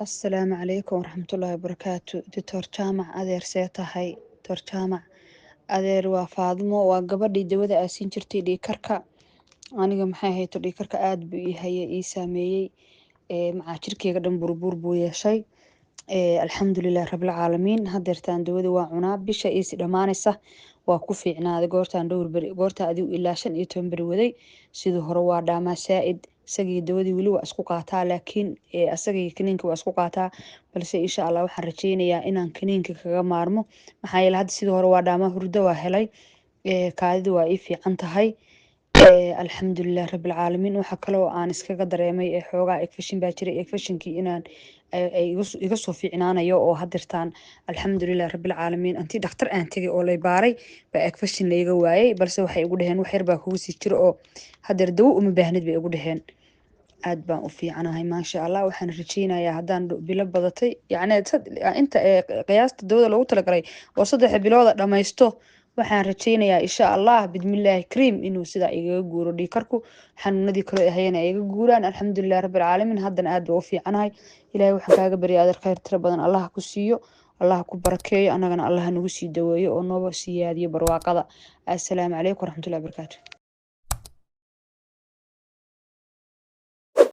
Assalaamu calaykum waraxmatullaahi wabarakaatu. Doctor Jaamac, adeer, see tahay? Doctor Jaamac, adeer, waa Faadimo, waa gabadhii dawada aa siin jirtay dhiigkarka. Aniga, maxay hayto, dhiigkarka aada buu ii hayay, ii saameeyey, macaa jirkeyga dhan burbuur buu yeeshay. Alxamdulilah rabbilcaalamiin, hadeertaan dawada waa cunaa, bisha iisi dhammaanaysa waa ku fiicnaaday. Goortaan dhowr beri, goorta adigu ilaa 15 beri waday, sidii hore waa dhaamaa saa-id. Isagii dawadii weli waa isku qaataa, laakiin asagii kaniinka waa isku qaataa, balse insha Allah waxaan rajeynayaa inaan kaniinka kaga maarmo, maxaa yeele hadda sidii hore waa dhaamaa, hurdo waa helay, kaadida waa ii fiican tahay, alxamdulilah rabbilcaalamiin. Waxaa kaloo aan iskaga dareemay xoogaa infection baa jiray, infectionkii inaan iga soo fiicnaanayo oo hadirtaan, alxamdulilah rabbilcaalamiin, antii dhakhtar aan tegay oo lay baaray baa infection layga waayay, balse waxay igu dheheen wax yar baa kugu sii jiro oo hadeer dawo uma baahnid bay igu dheheen. Aad baan u fiicanahay, maasha Allah. Waxaan rajeynayaa haddaan bilo badatay, yacni inta qiyaasta dawada loogu talagalay oo 3 bilooda dhammaysto, waxaan rajeynayaa insha Allah bidmillaahi kariim inuu sidaa igaga guuro dhiigkarku, xanuunadii kaloo ahayana ay iga guuraan. Alxamdulilah rabbilcaalamiin, haddana aad baa u fiicanahay. Ilahay waxaan kaaga barya, adeer, khayr tiro badan Allah ku siiyo, Allah ku barakeeyo, annagana Allah nagu sii daweeyo oo nooba siyaadiyo barwaaqada. Assalaamu calaykum waraxmatullahi wabarakaatu.